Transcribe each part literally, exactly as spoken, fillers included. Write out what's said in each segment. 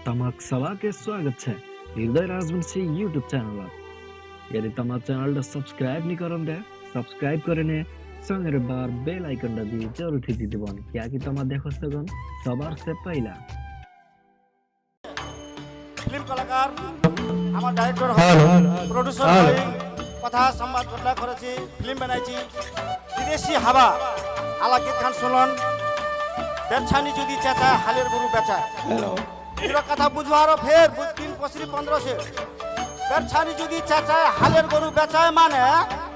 तमाक सबाके स्वागत छ हृदय राजवंशी YouTube च्यानलत। यदि तमार च्यानलटा subscribe नि करन दे, subscribe करिने सँगै बार bell icon टा बी जरुर थिति देबन, क्याकि तमा देखसकन सबार से पहिला। फिल्म कलाकार, आमार director, producer भाई, कथा संवाद घटना करेछि, फिल्म बनाइछि, विदेशी हावा, आला गीतखान सुनन, बेच्छानी जुदि च्याचाय, हालेर गरु बेचाय। इरो कथा बुझवारो फेर, बुझ तीन पसरी पन्ध्र से। बेच्छानी जुदि च्याचाय, हालेर गरु बेचाय माने,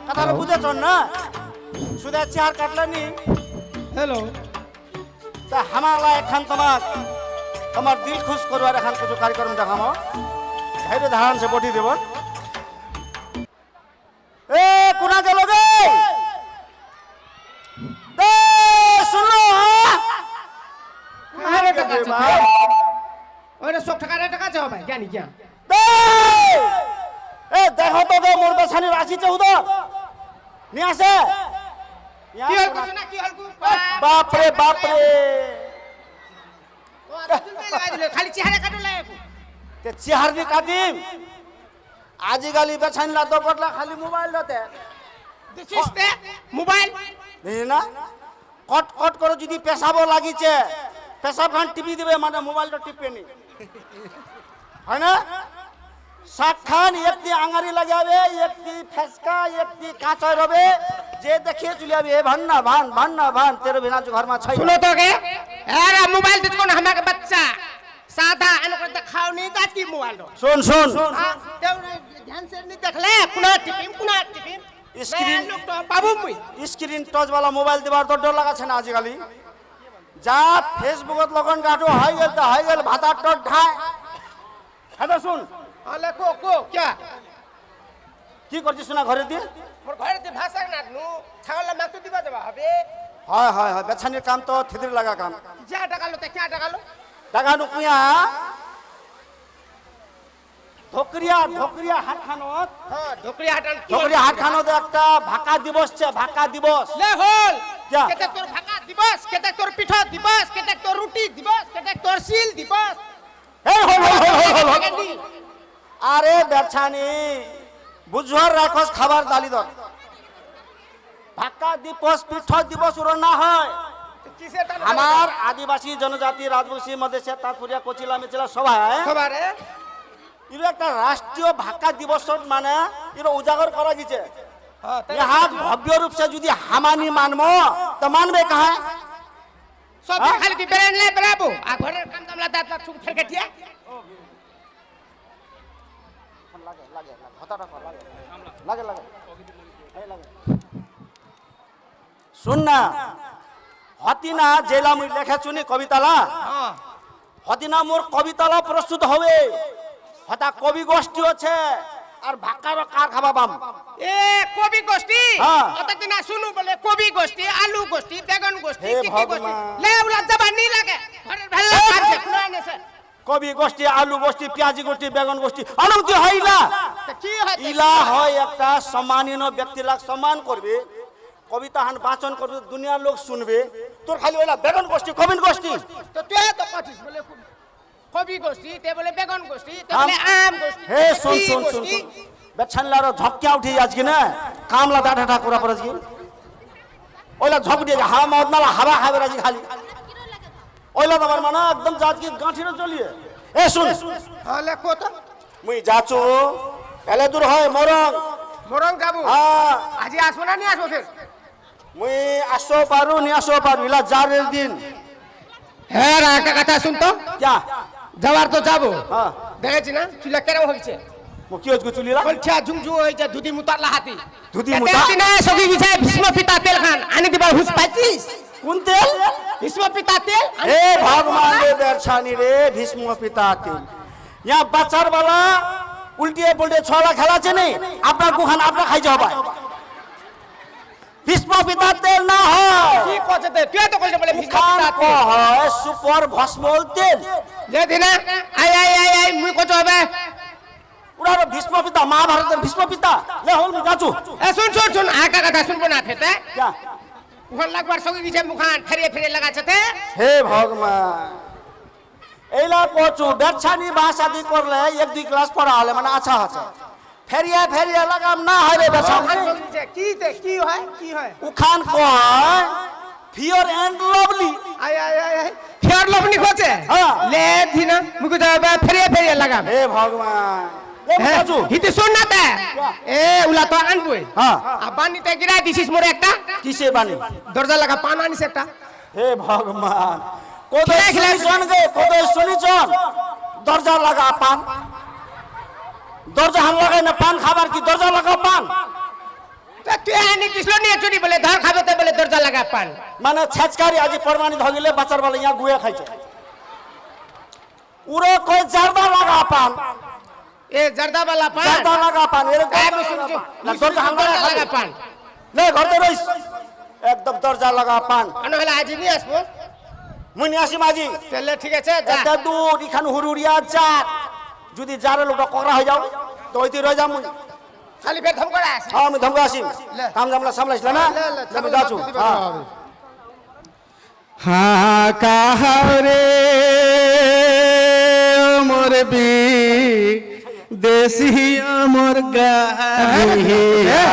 कथा बुझेछन ना? सुदा चिहार काटला नि। Hello। তে হামালা এখান তোমার, তোমার দিল খুশ করবার এখান কিছু কার্যক্রম দেখামো। হেরে ধারান সে বটি দেব। এ, কোনা গেল গে? দে, শুনো, হ্যাঁ? কোনা গেল গে, বাপ? ওরে, সব টাকা রে, টাকা চাও ভাই, জ্ঞানী, জ্ঞান। দে! এ, দেখো তো দে, মোর বেছানি রাশি চৌদ্দ। নিয়ে আসে। কি হল কো, সোনা, কি হল কো? বাপ রে, বাপ রে। ও, আরে, চুল কে লাগাই দিলে, খালি চেহারা কাটো লাগে। তে চেহারা দি কাটিম। আজিকালি বেছানি লা দকটলা খালি মোবাইল ধরতে। দেখিস তে, মোবাইল। দেখিস না? কট কট করে যদি পেশাবো লাগিছে, পেশাব খান টিপি দিবে, মানে মোবাইলটা টিপে নি। হয় না? সাত খান একটি আঙারি লাগাবে, একটি ফেসকা, একটি কাঁচা রবে, যে দেখিয়ে চলে যাবে, "এ ভান্না ভান, ভান্না ভান, তেরো ভিনা ঘর মা ছাই।" শুনো তো কে? আরে মোবাইল দিছ কোন আমাকে বাচ্চা? সাদা এনে করে দেখাও নি, আজ কি মোবাইল দো? শুন, শুন। হ্যাঁ, তেও নি, ধ্যান সে নি দেখলে, কোনা টিপিম, কোনা টিপিম। Screen, লোক তো পাবো মুই। Screen touch বালা মোবাইল দিবার তো ডর লাগাছে না আজিকালি। যা Facebook-ত লগন গাঁঠো হই গেল তো হই গেল, ভাতার টট ঢায়। হ্যাঁ তো শুন। আলে কো, কো, কিয়া? কি করছিস না ঘরে দি? মোর ঘরে দি ভাষা না নু, ছাগল মাছ তো দিবা যাবা হবে। হয়, হয়, হয়, বেছানির কাম তো থিদির লাগা কাম। যা টাকা লো, তে কিয়া টাকা লো? টাকা নু কুয়া? ধকরিয়া, ধকরিয়া হাটখানত। হ্যাঁ, ধকরিয়া হাটখান কি? ধকরিয়া হাটখানত একটা ভাষা দিবস আছে, ভাষা দিবস। লে হল। কিয়া? কেতে তোর ভাষা দিবস, কেতে তোর পিঠা দিবস, কেতে তোর রুটি দিবস, কেতে তোর সিল দিবস। এই হল, হল, হল। আরে বেছানি, বুঝুয়ার রাখস খাবার দালি দর। ভাষা দিবস, পিঠা দিবস ওর না হয়। আমার আদিবাসী জনজাতি রাজবংশী মদেশিয়া তাঁতপুরিয়া কোচিলা মিচিলা সবাই। সবারে। ইরো একটা রাষ্ট্রীয় ভাষা দিবস মানে ইরো উজাগর করা গেছে। হ্যাঁ, তাই। ইহাত ভব্য রূপ সে যদি হামানি মানমো, তো মানবে কাহায়? সব হ্যাঁ? খালি তুই বেরেন লে বেরাবো। আর ঘরের কাম কামলা দাঁত লাত শুধু ফের কাটিয়া। লাগে, লাগে, লাগে। হতাটা কর, লাগে। লাগে, লাগে। এই লাগে। শুন না, হতিনা যেলা মুই লেখেছুনি কবিতালা, হ্যাঁ। হতিনা মোর কবিতালা প্রস্তুত হবে। হতা কবি গোষ্ঠী আছে, আর ভাষার কার খাবা বাম। এ, কবি গোষ্ঠী? হ্যাঁ। অত দিনা শুনু বলে কবি গোষ্ঠী, আলু গোষ্ঠী, বেগন গোষ্ঠী, হে কি কি গোষ্ঠী? ভগবান। লে উলা যাবা নি লাগে। ঘরের ভালো এ! কাম সে, পুরানে সে। কবি গোষ্ঠী, আলু গোষ্ঠী, পিয়াজি গোষ্ঠী, বেগন গোষ্ঠী, আনন্দ হইলা। তা কি হয়? ইলা হয় একটা সম্মানীয় ব্যক্তিলাক সম্মান করবে, কবিতাহান বাচন করবে, দুনিয়ার লোক শুনবে। তোর খালি ওইলা বেগন গোষ্ঠী, কবিন গোষ্ঠী। তো তুই তো কছিস বলে কবি গোষ্ঠী, তে বলে বেগন গোষ্ঠী, তে বলে আম গোষ্ঠী, হে, তে শুন, কি শুন, শুন, গোষ্ঠী? শুন। বেছানলার ঝককে উঠি আজকে না, কামলা দাঁড়া ঠাকুরা পড়ে আজকে। ওইলা ঝক দিয়ে, হা, মদ নালা, হাবা খাবে আজকে খালি। ওইলা তোমার মানে একদম জাতকে গাঁঠিরো চলিয়ে। এ শুন। তাহলে কত? মুই যাচু, এলে দূর হয় মরং। মরং যাবো? হ্যাঁ। আজি আসবো না নি আসবো ফের? মুই আসো পারু, নি আসো পারু, ইলা যার দিন। হ্যাঁ, রে, একটা কথা শুন তো। কিয়া? যাবার তো যাবো। হ্যাঁ। দেখেছি না, চুলা কেরম হইছে। মো কি হইছে চুলিলা? কলছা ঝুমঝু হইছে, ধুতি মুতার লাহাতি। ধুতি মুতা? এতে দিনে সবই বিছে ভীষ্ম পিতা তেল খান, আনি দিবা হুস পাইছিস? কোন তেল? ভীষ্ম পিতা তেল। এ ভগবান রে বেরছানি রে, ভীষ্ম পিতা তেল। ইয়া বাচার বালা, উল্টিয়ে পুল্টিয়ে ছলা খেলা চেনে, আপনার গুহান আপনার খাই যাও ভাই। ভীষ্ম পিতা তেল না হয়। কি কছে তে? তুই তো কইলে বলে ভীষ্ম পিতা তেল। মুখান ক হয় সুপর ভস্ম তেল। দে দিনা, আই, আই, আই, আই, মুই কছ হবে। ওরা হলো ভীষ্ম পিতা, মহাভারতের ভীষ্ম পিতা। লে হল মুই যাচু। এ, শুন, শুন, শুন, আকা কথা শুনবো না ফেতে। কিয়া? উহান লাগবার সঙ্গে গেছে মুখান ফেরে ফেরে লাগাছে তে। হে ভগবান। এইলা কচু, বেচ্ছানি বা শাদি করলে এক দুই ক্লাস পড়া হলে মানে আচ্ছা আছে। ফেরিয়া ফেরিয়া লাগাম না হয় রে বেচ্ছা। কি তে, কি হয়, কি হয়? উখান কয় Fair and Lovely। আয়, আয়, আয়, আয়। Fair Lovely কছে? হ্যাঁ। লে দিনা, মুকু যাবা ফেরিয়া ফেরিয়া লাগাম। হে ভগবান। এ হে, কচু। হিতে শুন না তে। এ, উলা তো আনবই। হ্যাঁ। আ, বানিতে গিরা দিছিস মোরে একটা। কিসে বানি? দরজা লাগা পান আনিস একটা। হে ভগবান, কদই খিলাই, খিলাই। শুনিছন গে, কদই শুনিছন? দরজা লাগা পান। দরজা হান লাগাই না পান খাবার কি দরজা লাগা পান? তা তুই আনি দিছিল নিয়ে চুরি বলে, ধর খাবে তো বলে দরজা লাগা পান। মানে ছেচকারি আজি পরমানি ধগিলে বাচার বালা ইয়া গুয়া খাইছে। উরে কই জর্দা লাগা পান। এ, জর্দা বালা পান। জর্দা লাগা পান, এরকম এ, আমি শুনছি, না, আমি দরজা শুনছি হামলা দরজা খাবে। লাগা পান। লে, ঘরতে রইস। একদম দরজা লাগা পান। আনো হলে আজি নিয়ে আসবো। মুই নিয়ে আসিম আজি। তাহলে ঠিক আছে, যা। এতে দূর, ইখান হুরুরিয়া যা। যদি যারে লোকটা করা হয়ে যাও, তো ওইতে রয়ে যাম মুই। খালি পেট ধমকড়া আছে। হ্যাঁ, আমি ধমকড়া আসিম। লে। কাম জামলা সামলাইস না? লে, লে, লে, আমি সামলা যাচ্ছু। তুই হ্যাঁ। বাবা। হা কাহারে মোর বিদেশি মোর গাহিয়া।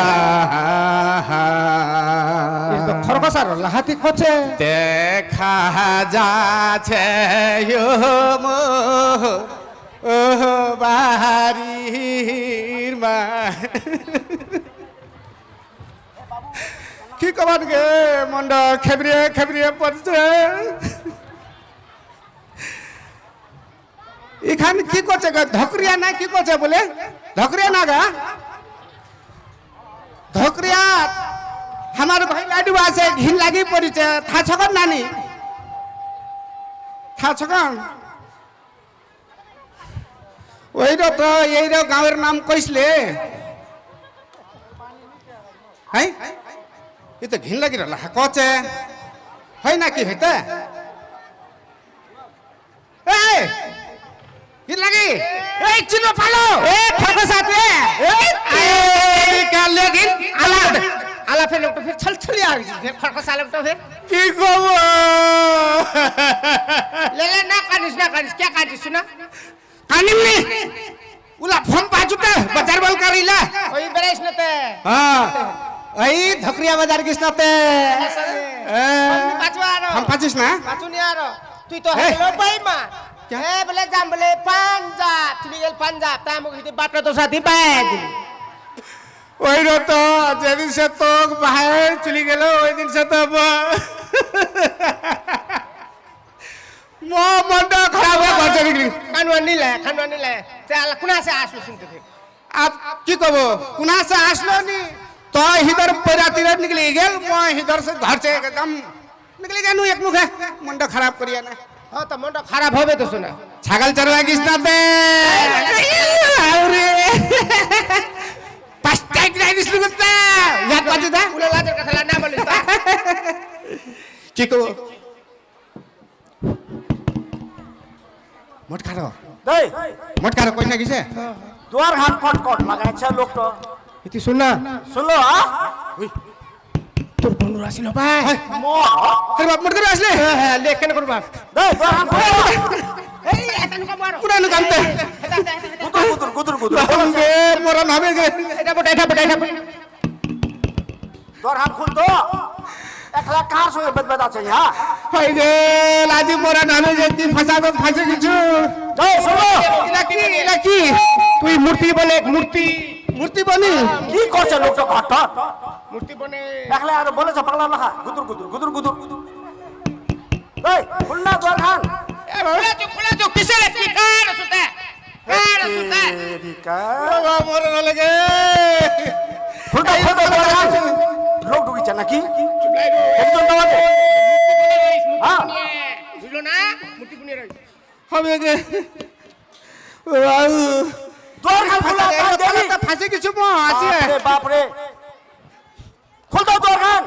এ তো খরগোশ আর লাহাতি খোঁচে। দেখা যাচ্ছে ও মো, ও বাড়ির মা। কি কবাত গে, মনটা খেবরিয়ে খেবরিয়ে পড়ছে। ইখান কি করছে গো? ধকরিয়া না কি করছে বলে? ধকরিয়া না গা? ধকরিয়া, আমার ভাই লাডু আছে, ঘিন লাগি পড়িছে, থাছকন নানি। থাছকন। ওই রে তো, এই রে গাঁওর নাম কইসলে। হাই? এ তো ঘিন লাগি রলা, হা কচে। হয় নাকি হইতে? এই! ঘিন লাগি? এই চিনো পালো! এ ঠকো সাথে! এই! এই কালে ঘিন! আলা! আলা ফের লোক তো ফের ছল ছলি আর ফের খরখস আলম তো ফের। কি খবর? লে, লে, না কানিস, না কানিস, কে কানিস না? কানিমনি? উলা ফম পাচুতে, বাজার বল করিলা। ওই বেরেস নাতে। হ্যাঁ। ওই ধকরিয়া বাজার গিস নাতে। আসলে। এ। ফম পাচু আরো। ফম পাচিস না? পাচু নি আরো। তুই তো এ। হ্যালো ভাই মা। কে? এ, বলে যাম বলে পাঞ্জাব। চলে গেল পাঞ্জাব। তাই আমাকে যদি বাট্টা তো সাথী পায়। ওই রে তো, যেদিন সে তো বাহির চলে গেল, ওই দিন সে তো ব-, মো মনটা খারাপ হয়ে ঘর ছেড়ে গেলি। কানুয়া নিলে, কানুয়া নিলে। তে আলা কুনা সে আসলো শুনতে ফির। আপ কি কব? কুনা সে আসলো নি? তো হিদর পেরাতিরে নিকলি গেল, মো হিদর সে ঘর সে একদম নিকলি গেলু এক মুখে। মনটা খারাপ করিয়া না। হ্যাঁ, তো মনটা খারাপ হবে তো শোনা। ছাগল চরওয়া গিস না তে। আরে। পাঁচ টাইম নাই দিস লুকুতা। ইয়াদ পাচু দা। উলা লাজর কথা না বলিস তো। কি কব? মটকারো। দেই। মটকারো কই না গিছে? দুয়ার হাত কট কট লাগাইছে লোক তো। ইতি শুন না। শুনলো, হা? উই। তোর বন্ধু আসিল ভাই। হাই। মো। আরে বাপ, মটকারো আসলে? হ্যাঁ, হ্যাঁ, লেখ কেন করবা? দেই, দুয়ার হাত কট। এই, এটা নুকা মারো। পুরা নুকানতে। এটা, এটা, এটা, এটা। গুদুর, গুদুর, গুদুর, গুদুর। বাপ রে, মরা নামে গে। এটা বটে, এটা বটে, এটা বটে। দুয়ার হাত খুল তো। একলা কার সঙ্গে বেদবেদ আছে, হ্যাঁ? হায় রে, লাজি মরা নামে যে কি ফাঁসাবে, ফাঁসে কিছু। যাও, শোনো। ইলা কি, ইলা কি? তুই মূর্তি বনে, মূর্তি। মূর্তি বনি? কি করছে লোকটা ঘরটা? মূর্তি বনে। একলা আর বলেছে পাগলা লাখা, গুদুর, গুদুর, গুদুর, গুদুর। এই, খুল না দুয়ার খান। এ, খুলে তো, খুলে তো, কিসের কি কার সুতা? কার সুতা? তেরি কা। বাবা, মরে না লাগে। খুলতা, এই, খুলতা, খুলতা। লোক ঢুকিছে নাকি? চুপ লাই রে। একজন তো আছে। হ্যাঁ। বুঝলো না? মূর্তি পুনিয়ে রই। হবে যে। বাবু। দুয়ার খান খোলা, আচ্ছা, তার এই দেরি। তো ফাঁসে কিছু মো আছে। বাপরে, বাপরে। খুল দাও দুয়ারখান।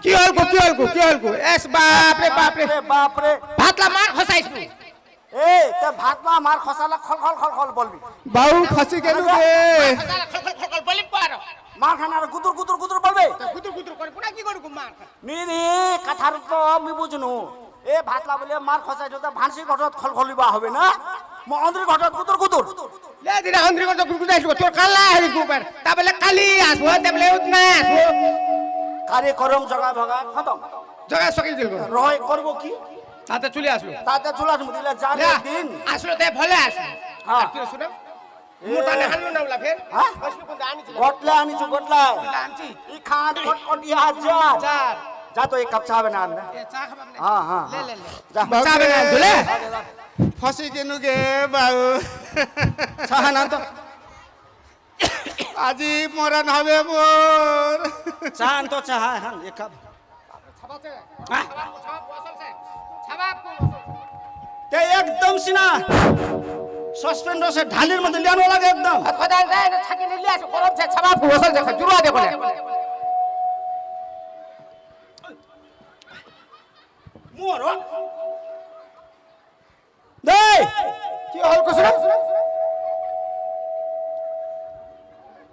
কি হল গো, কি হল গো, কি হল গো? এস বাপ রে, বাপ রে। বাপ রে, বাপ রে। ভাতলা মার খসাইস তুই। এই, তে ভাতলা মার খসালা খল খল খল খল বলবি। বাউ, খসি গেলু রে। খসালা খল খল খল খল বলি পারো। মার খান আর গুদুর গুদুর গুদুর বলবে। তো গুদুর গুদুর করে পুরা কি করবো মার খান? নি, নি, কথার তো আমি বুঝনু। এ ভাতলা বুলে মাৰ খচাই থতে ভানসি ঘৰত খলখলিবা হবে না? মই অন্দ্ৰি ঘৰত কুতুৰ কুতুৰ। লে দিনা অন্দ্ৰি ঘৰত কুতুৰ কুতুৰ আহিব, তোৰ কালা আহিব কুপাৰ। তা বুলে কালি আসব, তা বুলে উদনা আসব। কারি করম জগা ভগা খতম। জগা সকি দিল গো। রয় করব কি? তাতে চলে আসলো। তাতে চলে আসবো, দিলে জানি লে, দিন। আসলো তে ভলে আসলো। হ্যাঁ। আর কি শুনো? এ। মোর তানে আনলো না ওলা ফের? হ্যাঁ? আসলো কোন আনিছিল? গটলা আনিছো, গটলা। গটলা আনছি। ই খান কটকটি হাজার। হাজার। যা তো এক কাপ চা বানা আন না। এ, চা খাবা না? হ্যাঁ, হ্যাঁ, লে, হ্যাঁ। লে, লে। যা। চা বানা আন, লে। ফসি গেনু গে বাউ। চা হান আন তো। আজি মরণ হবে মোর। চা আন তো, চা, হ্যাঁ, হ্যাঁ, এক কাপ। ছাবাব, ছাবাব, হ্যাঁ? ছাবাব, ছাবাব, ওয়াসল সে। ছাবাব, কোন ওয়াসল? তে একদম সিনা। Suspend সে ঢালির মধ্যে লিয়ানো লাগে একদম। কথা দেয় না, ছাকি নিয়ে আসো, গরম সে, ছাবাব, কোন ওয়াসল সে, জুড়া দেখো না। মোর। দেই! কি হল কসুরা?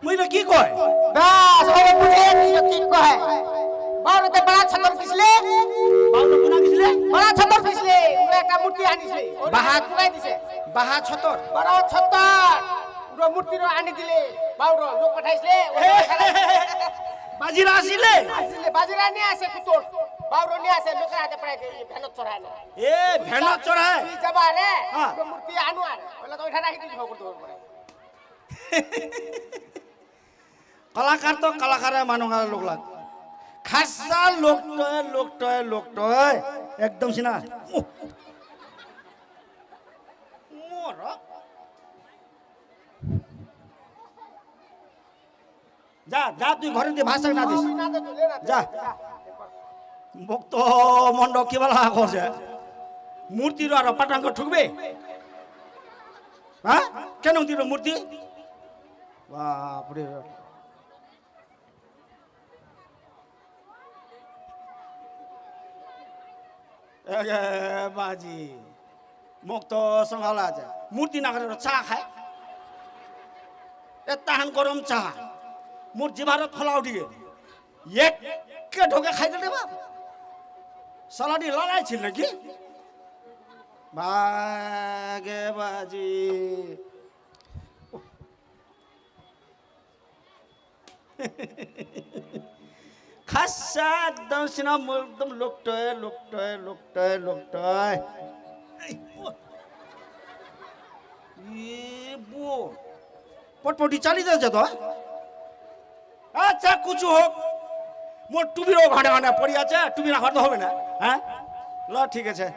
মুই ইতা কি কয়? বাস, ওরে বুঝে কি, কি কয়? বাউরতে বড়া ছতর কিসলে? বাউরে কোনা কিসলে? বড়া ছতর কিসলে? ওরে একটা মূর্তি আনিসলে। ওরে বাহা, কোনায় দিছে। বাহা ছতর। বড়া ছতর। ওরে মূর্তির আনি দিলে। বাউর লোক পাঠাইসলে। ওরে হে, হে, হে, হে। বাজিরা আসিলে? আসিলে, বাজিরা নিয়ে আসে কুতুর। বাউর নিয়ে আসে, লোকের হাতে প্রায় ভেনত চড়ায় না। এ, ভেনত চড়ায়? তুই যাবা রে, হ্যাঁ। তোর মূর্তি আনো আর। বলে তো ওইটা রাখি তুই ঝগড়া করতে পারবো না। কলাকার তো কলাকারে মানু আর লোক লাগ। খাসা লোকটয়, লোকটয়, লোকটয়। একদম সিনা। মোর। যা, যা, তুই ঘরে দি ভাষা না দিস। যা। ভক্ত মণ্ডপ কিবা লাগা করছে। মূর্তির আর পাটাঙ্গ ঠুকবে? হ্যাঁ? কেন দিল মূর্তি? বাপরে। এগে বাজি, মুক্ত সঙ্গালা আছে। মূর্তি নাগারে চা খায়। এ তাহান গরম চা। মোর জিভারত খলা উঠিগে। একে ঢোকে খাই দিলে বাপ। সালাডি লালাইছিল নাকি? বাগে বাজি। খাসা একদম সিনা, একদম লোকটয়, লোকটয়, লোকটয়, লোকটয়। এ বো, পটপটি চালি যাচ্ছে তো। আচ্ছা, কিছু হোক, মোর টুপিরও ঘাটে ঘাটে পড়ি আছে, টুপি না ঘাটতে হবে না, হ্যাঁ? ল, ঠিক আছে।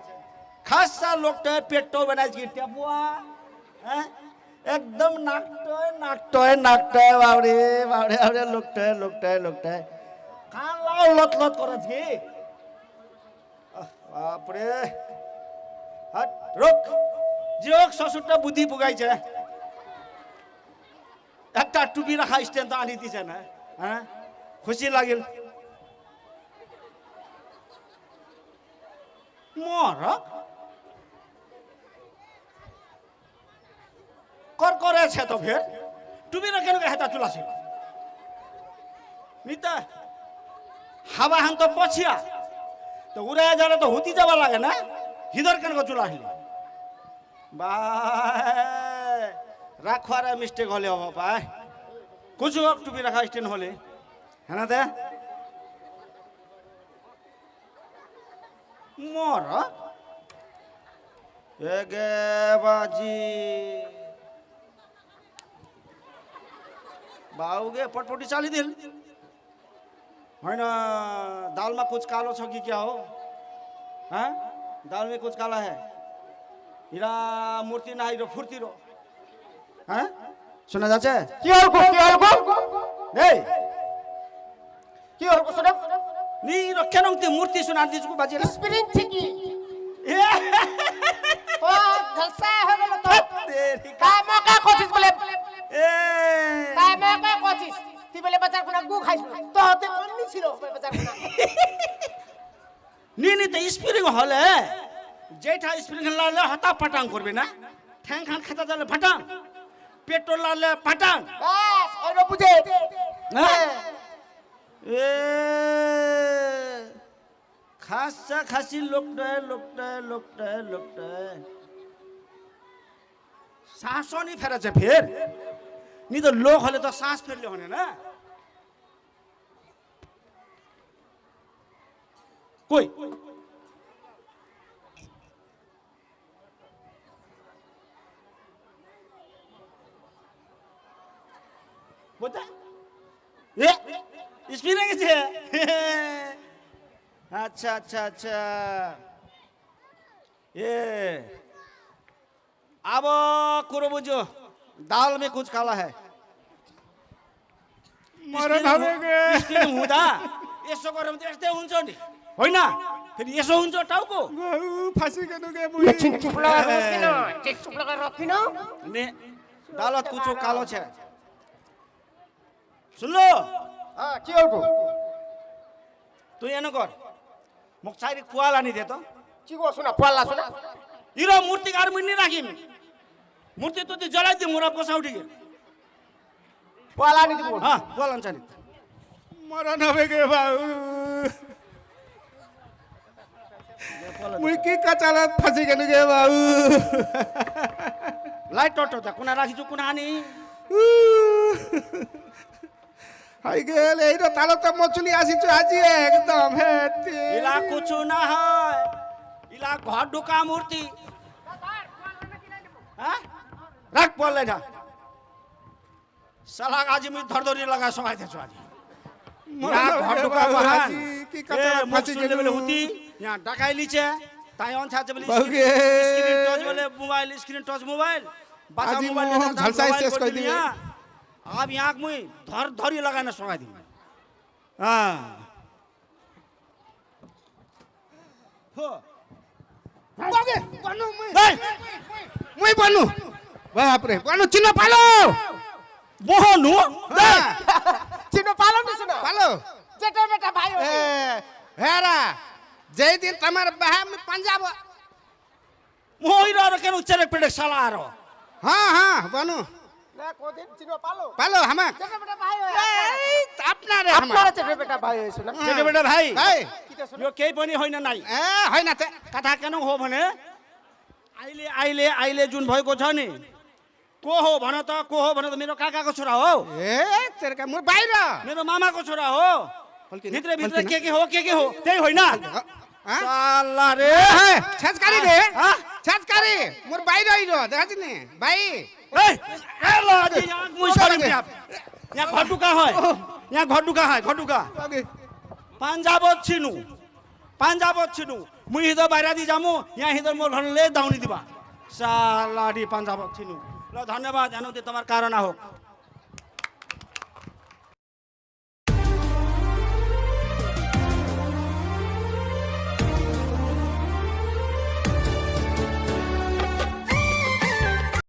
খাসা লোকটয়, পেটটাও বেনাইছে, টেপুয়া, হ্যাঁ? একদম নাকটয়, নাকটয়, নাকটয়, বাবরে, বাবরে, বাবরে, লোকটয়, লোকটয়, লোকটয়। কান লাও লত লত করে আজকে। আহ, বাপরে। হাট, রোক। যে হোক, শ্বশুরটা বুদ্ধি পুগাইছে। একটা টুপি রাখা stand তো আনি দিছে না, হ্যাঁ? খুশি লাগিল। মরক। কর করে আছে তো ফের। টুপি না কেন হেতা চুলাসি? নিতা। হাবা হান তো পছিয়া। তো উড়ে যালে তো হুতি যাবা লাগে না? হিদর কেন চুলাসি? বাই, রাখুয়ারে mistake হলে হব পায়। কিছু হোক টুপি রাখা stand হলে। হ্যাঁ না দে? মর। এগে বাজি। বাউগে পটপটি চালি দিল। হয় না, দাল মে কুছ কালো ছকি কিয়া হো? হ্যাঁ? দাল মে কুছ কালা হে? ইরা মূর্তি না, ইরা ফুর্তিরো। হ্যাঁ? শোনা যাচ্ছে? কি হল গো? কি হল গো? এই! কি হল গো, শোনা? নি ইরা কেন তি মূর্তি শোনা দিছ গো বাজিরা? Spring ঠিকই। এ! ও, ঝলসা হয়ে গেল তো। তেরি কা- কামে কা করছিস বলে? এ! কামে কা করছিস? তুই বলে বাজার কোনা গু খাইস না। তো হাতে কোন নি ছিল বাজার কোনা? নি, নি, তো spring হলে, যেটা spring লাগলে হতা পাটাং করবে না? ঠ্যাং খান খেতা দিলে ফাটাং, পেট্রোল লাগলে ফাটাং। বাস, ওই বুঝে। হ্যাঁ? এ, খাসা খাসি লোকটায়, লোকটায়, লোকটায়, লোকটায়। শ্বাসও নি ফেরেছে ফের। নি তো লোক হলে তো শ্বাস ফেললে হনে না। কই? বুঝতে? এ, স্পিডে গেছে। আচ্ছা, আচ্ছা, আচ্ছা। এ, আবো কুরো বুঝো, দাল মে কুছ কালা হ্যায়। মরণ হবে গে। স্পিড হুদা। এসো করে মতে এসতে হুনছো নি। হয় না? ফির এসো হুনছো টাউকো। বাউ, ফাঁসি কেন গে মুই? চুপ লাগা রখিনো, চুপ লাগা রখিনো। নে, দালত কুছু কালো আছে। শুনলো? হ্যাঁ, কি হলকো? তুই এনে কর। মোক চাইরি পোৱাল আনি দে তো। কি কছ না, পোৱাল আছ না? ইরো মূর্তি আর মুই নি রাখিম। মূর্তি তো তুই জ্বলাই দে, মোরা পচা উঠি গেল। পোৱাল আনি দিব। হ্যাঁ, পোৱাল আনছানি। মরণ হবে গে বাউ। মুই কি কাচালত ফাঁসি গেলু গে বাউ। লাইট টট দে, কোনা রাখিছু, কোনা আনি। হাই গেল, এই তো তালো তো মচুলি আসিছু আজি একদম, হে তি। ইলা কুছু না হয়, ইলা ঘর ঢুকা মূর্তি। হ্যাঁ? রাখ, বল এটা। শালা আজি মুই ধর ধরি লাগা সবাই দেছো আজি। মরণ ইয়া হবে ঘর ঢুকা বাউ, বাহান। আজি কি এ, কথা মুখ ফাঁসি শুনলে গেলু। বলে হুতি, ইয়া ডাকাই লিছে, তাই অন থাকছে বলে বাউকে। Screen touch বলে মোবাইল, screen touch মোবাইল। বাসা আজি মোবাইল মোর এটা ঝালসাই মোবাইল শেষ করে করে দিবি। দিয়া। আব ইয়াক মুই ধর ধরি লাগানা সবাই দিবি। হ্যাঁ। হো। বাগে, বনু মুই। এই! মুই বনু। বাপ রে, বনু চিনো পালো? বনু? হ্যাঁ। চিনো পালো নি চিনো? পালো। জেঠা বেটা ভাই এ, হইছে। হেরা, যেই দিন তোমার বাহা আমি পাঞ্জাব। মই রা কেন চেরেক পেরেক শালা আরো। হ্যাঁ, হ্যাঁ, বনু। না, কোদিন চিনো পালো? পালো, হামাক। জেঠা বেটা ভাই হয়, এই, আপনারে হামাক। আপনারা জেঠা বেটা ভাই হইছো না? হ্যাঁ। জেঠা বেটা ভাই। ভাই। কিতা শুনো? ইয়ো কেই বনি হয় না নাই? এ, হয় না তে। কথা কেন হো মানে? আইলে, আইলে, আইলে জুন ভয় কোথানি। কো হো ভনতা, কো হো ভনতা, मेरो काकाको छोरा हो। ए, तेरे का, मोर भाइ र। मेरो मामाको छोरा हो। भित्रे, भित्रे के के हो, के के हो, त्यही होइन? हाँ? साला रे। ए, हे, छेचकारी रे। हाँ? छेचकारी। मोर भाइ र इरो, देखाछि नि, भाइ। ए, ए, ल, ए, यहाँ मुइ छोरी यहाँ। यहाँ घटुका है। यहाँ घटुका है, घटुका। पान्जाबत छिनु। पान्जाबत छिनु। मुइ हिदो बाहिरदि जामु, यहाँ हिदो मोर घरले दाउनी दिबा। साला रे पान्जाबत छिनु। ल, धन्यवाद, एनोते तमार कारण हो।